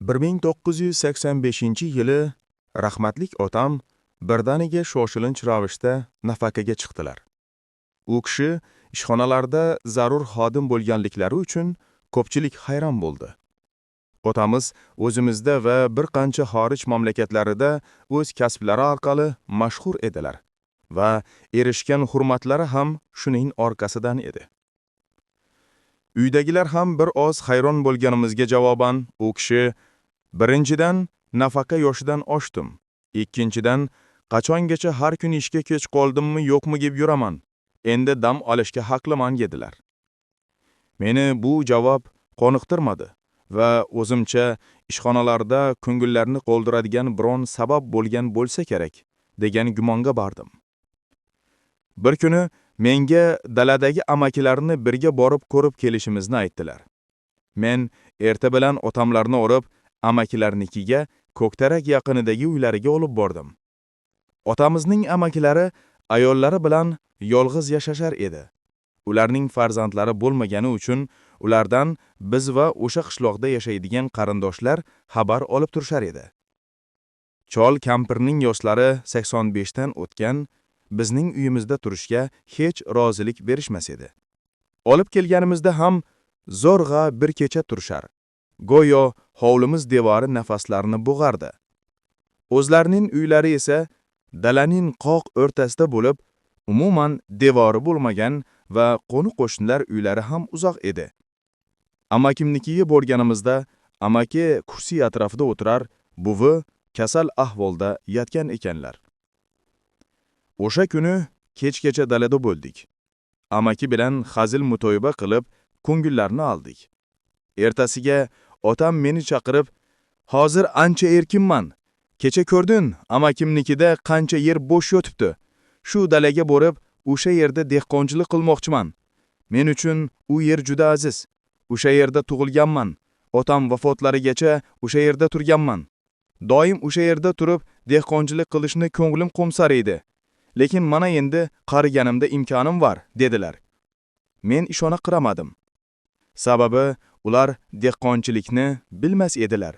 1985-yili rahmatlik otam birdaniga shoshilinch ravishda nafaqaga chiqdilar. U kishi ishxonalarda zarur xodim bo'lganliklari uchun ko'pchilik hayron bo'ldi. Otamiz o'zimizda va bir qancha xorij mamlakatlarida o'z kasblari orqali mashhur edilar va erishgan hurmatlari ham shuning orqasidan edi. Uydagilar ham bir oz hayron bo'lganimizga javoban u kishi: "Birinchidan, nafaqa yoshidan oshdim. Ikkinchidan, qachongacha har kun ishga kech qoldimmi, yo'qmi deb yuraman. Endi dam olishga haqliman", dedilar. Meni bu javob qoniqtirmadi va o'zimcha ishxonalarda ko'ngillarni qoldiradigan biron sabab bo'lgan bo'lsa kerak degan gumonga bordim. Bir kuni menga daladagi amakilarni birga borib ko'rib kelishimizni aytdilar. Men erta bilan otamlarni olib, amakilarnikiga, Ko'ktarak yaqinidagi uylariga olib bordim. Otamizning amakilari ayollari bilan yolg'iz yashashar edi. Ularning farzandlari bo'lmagani uchun ulardan biz va o'sha qishloqda yashaydigan qarindoshlar xabar olib turishar edi. Chol kampirning yoshlari 85 dan o'tgan, bizning uyimizda turishga hech rozilik berishmas edi. Olib kelganimizda ham zo'rg'a bir kecha turishar. Go'yo hovlimiz devori nafaslarini bo'g'ardi. O'zlarining uylari esa dalaning qoq o'rtasida bo'lib, umuman devori bo'lmagan va qo'ni-qo'shnilar uylari ham uzoq edi. Amakimnikiga borganimizda amaki kursi atrofida o'tirar, buvi kasal ahvolda yotgan ekanlar. O'sha kuni kechgacha dalada bo'ldik. Amaki bilan hazil mutoyiba qilib, ko'ngillarni oldik. Ertasiga otam meni chaqirib, "Hozir ancha erkinman. Kecha ko'rdin, amakimnikida qancha yer bo'sh yotibdi. Shu dalaga borib, o'sha yerda dehqonchilik qilmoqchiman. Men uchun u yer juda aziz. O'sha yerda tug'ilganman. Otam vafotlarigacha o'sha yerda turganman. Doim o'sha yerda turib dehqonchilik qilishni ko'nglim qo'msar edi. Lekin mana endi qariganimda imkonim bor", dedilar. Men ishona qiramadim. Sababi ular dehqonchilikni bilmas edilar.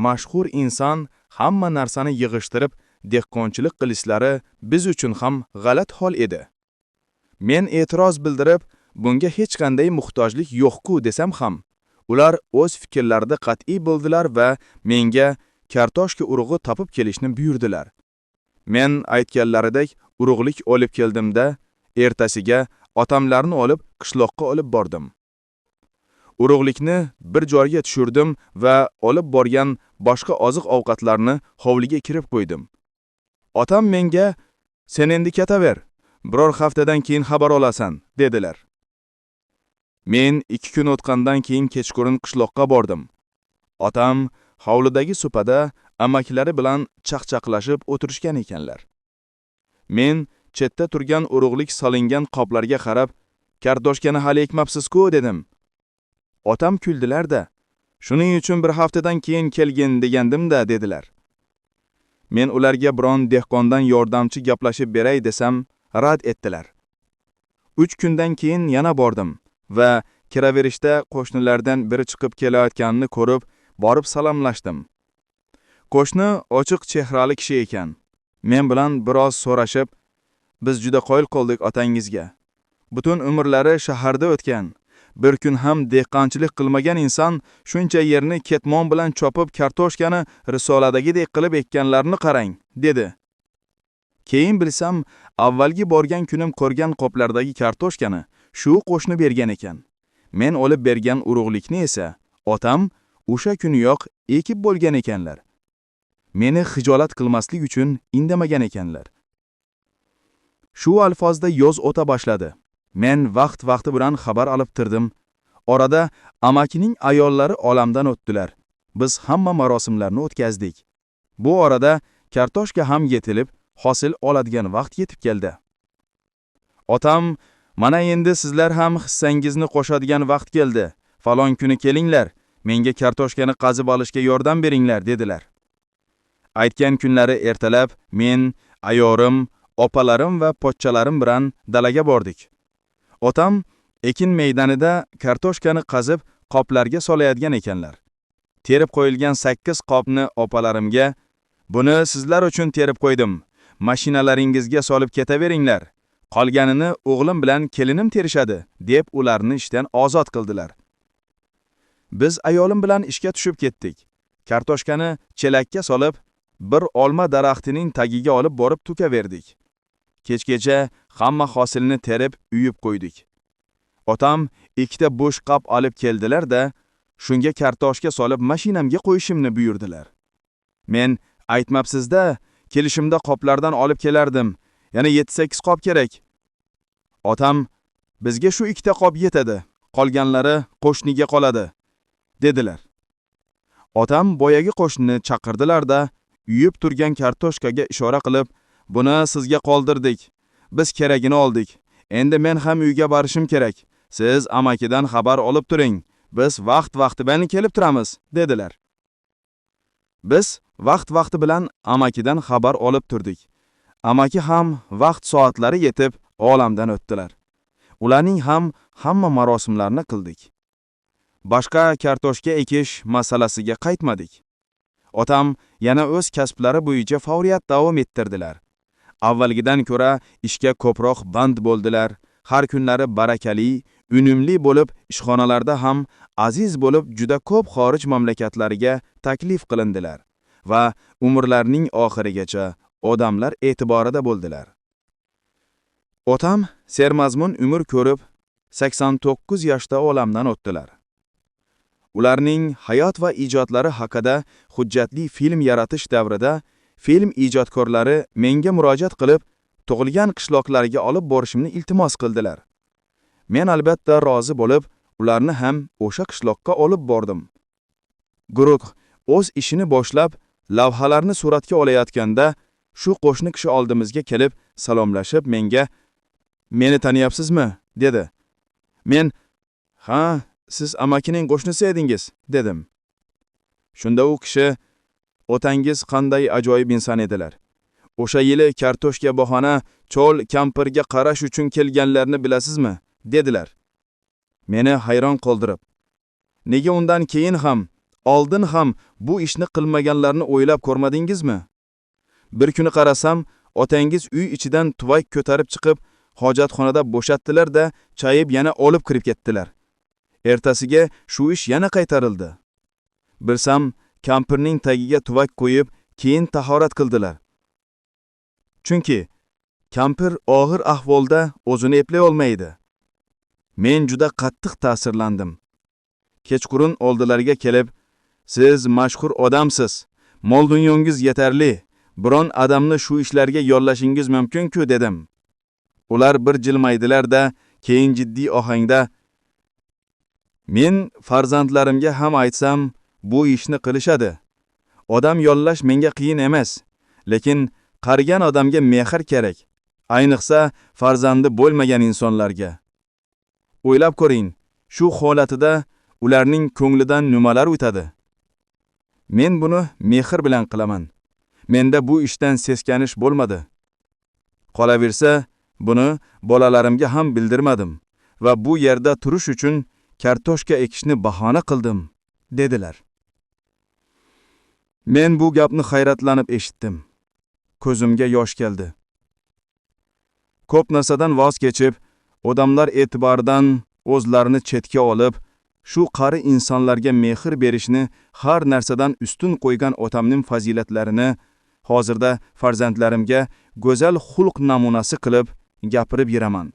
Mashhur inson hamma narsani yig'ishtirib dehqonchilik qilishlari biz uchun ham g'alat hol edi. Men e'tiroz bildirib, bunga hech qanday muhtojlik yo'q-ku desam ham, ular o'z fikrlarida qat'iy bo'ldilar va menga kartoshka urug'i topib kelishni buyurdilar. Men aytganlaridek urug'lik olib keldimda, ertasiga otamlarni olib qishloqqa olib bordim. Urug'likni bir joyga tushirdim va olib borgan boshqa oziq-ovqatlarni hovliga kirib qo'ydim. Otam menga: "Sen endi ketaver, biror haftadan keyin xabar olasan", dedilar. Men 2 kun o'tgandan keyin kechqurun qishloqqa bordim. Otam hovlidagi supada amakilari bilan chaqchaqlashib o'tirishgan ekanlar. Men chetda turgan urug'lik solingan qoplarga qarab, "Kartoshkani hali ekmabsiz-ku", dedim. Otam kuldilar-da, "Shuning uchun bir haftadan keyin kelgin degandim-da", dedilar. Men ularga biron dehqondan yordamchi gaplashib beray desam, rad etdilar. 3 kundan keyin yana bordim va kiraverishda qo'shnilardan biri chiqib kelayotganini ko'rib, borib salomlashdim. Qo'shni ochiq chehrali kishi ekan. Men bilan biroz so'rashib, "Biz juda qoyil qoldik otangizga. Butun umrlari shaharda o'tgan. Bir kun ham dehqonchilik qilmagan inson shuncha yerni ketmon bilan chopib kartoshkani risoladagidek qilib ekkanlarini qarang", dedi. Keyin bilsam, avvalgi borgan kunim ko'rgan qoplardagi kartoshkani shu qo'shni bergan ekan. Men olib bergan urug'likni esa otam o'sha kuniyoq ekib bo'lgan ekanlar. Meni xijolat qilmaslik uchun indamagan ekanlar. Shu alfozda yoz o'ta boshladi. Men vaqt-vaqti bilan xabar olib turdim. Orada amakining ayollari olamdan o'tdilar. Biz hamma marosimlarni o'tkazdik. Bu orada kartoshka ham yetilib, hosil oladigan vaqt yetib keldi. Otam: "Mana endi sizlar ham hissangizni qo'shadigan vaqt keldi. Falon kuni kelinglar, menga kartoshkani qazib olishga yordam beringlar", dedilar. Aytgan kunlari ertalab men, ayorim, opalarim va pochchalarim bilan dalaga bordik. Otam ekin maydonida kartoshkani qazib qoplarga solayotgan ekanlar. Terib qo'yilgan 8 qopni opalarimga, "Buni sizlar uchun terib qo'ydim. Mashinalaringizga solib ketaveringlar. Qolganini o'g'lim bilan kelinim terishadi", deb ularni ishdan ozod qildilar. Biz ayolim bilan ishga tushib ketdik. Kartoshkani chelakka solib, bir olma daraxtining tagiga olib borib tukaverdik. Kechgacha hamma hosilni terib uyib qo'ydik. Otam ikkita bo'sh qop olib keldilar-da, shunga kartoshka solib mashinamga qo'yishimni buyurdilar. Men aytmabsiz-da, kelishimda qoplardan olib kelardim. Yana 7-8 qop kerak. Otam, bizga shu ikkita qop yetadi, qolganlari qo'shniga qoladi, dedilar. Otam boyagi qo'shnini chaqirdilar-da, uyib turgan kartoshkaga ishora qilib, "Buni sizga qoldirdik. Biz keragini oldik. Endi men ham uyga borishim kerak. Siz amakidan xabar olib turing. Biz vaqt-vaqti bilan kelib turamiz", dedilar. Biz vaqt-vaqti bilan amakidan xabar olib turdik. Amaki ham vaqt soatlari yetib olamdan o'tdilar. Ularning ham hamma marosimlarini qildik. Boshqa kartoshka ekish masalasiga qaytmadik. Otam yana o'z kasblari bo'yicha faoliyat davom ettirdilar. Avvalgidan ko'ra ishga ko'proq band bo'ldilar. Har kunlari barakali, unumli bo'lib, ishxonalarda ham aziz bo'lib, juda ko'p xorij mamlakatlariga taklif qilindilar va umrlarining oxirigacha odamlar e'tiborida bo'ldilar. Otam sermazmun umr ko'rib, 89 yoshda olamdan o'tdilar. Ularning hayot va ijodlari haqida hujjatli film yaratish davrida film ijodkorlari menga murojaat qilib, tug'ilgan qishloqlariga olib borishimni iltimos qildilar. Men albatta rozi bo'lib, ularni ham o'sha qishloqqa olib bordim. Guruh o'z ishini boshlab, lavhalarni suratga olayotganda, shu qo'shni kishi oldimizga kelib, salomlashib menga, "Meni taniyapsizmi?" dedi. Men, "Ha, siz amakining qo'shnisi edingiz", dedim. Shunda u kishi, "Otangiz qanday ajoyib inson edilar. O'sha yili kartoshka bahona cho'l kampirga qarash uchun kelganlarni bilasizmi?" dedilar. Meni hayron qoldirib, "Nega undan keyin ham, oldin ham bu ishni qilmaganlarni o'ylab ko'rmadingizmi? Bir kuni qarasam, otangiz uy ichidan tuvak ko'tarib chiqib, hojatxonada bo'shatdilar-da, chayib yana olib kirib ketdilar. Ertasiga shu ish yana qaytarildi. Bilsam, kampirning tagiga tuvak qo'yib, keyin tahorat qildilar. Chunki kampir og'ir ahvolda o'zini eplay olmaydi. Men juda qattiq ta'sirlandim. Kechqurun oldilariga kelib, "Siz mashhur odamsiz, mol dunyongiz yetarli, biron odamni shu ishlarga yollashingiz mumkin-ku", dedim. Ular bir jilmaydilar-da, keyin jiddiy ohangda, "Men farzandlarimga ham aytsam, bu ishni qilishadi. Odam yollash menga qiyin emas, lekin qarigan odamga mehr kerak. Ayniqsa farzandi bo'lmagan insonlarga. O'ylab ko'ring, shu holatida ularning ko'nglidan nimalar o'tadi? Men buni mehr bilan qilaman. Menda bu ishdan seskanish bo'lmadi. Qolaversa, buni bolalarimga ham bildirmadim va bu yerda turish uchun kartoshka ekishni bahona qildim", dedilar. Men bu gapni hayratlanib eshitdim. Ko'zimga yosh keldi. Ko'p narsadan voz kechib, odamlar e'tiboridan o'zlarini chetga olib, shu qari insonlarga mehr berishni har narsadan ustun qo'ygan otamning fazilatlarini hozirda farzandlarimga go'zal xulq namunasi qilib gapirib yuraman.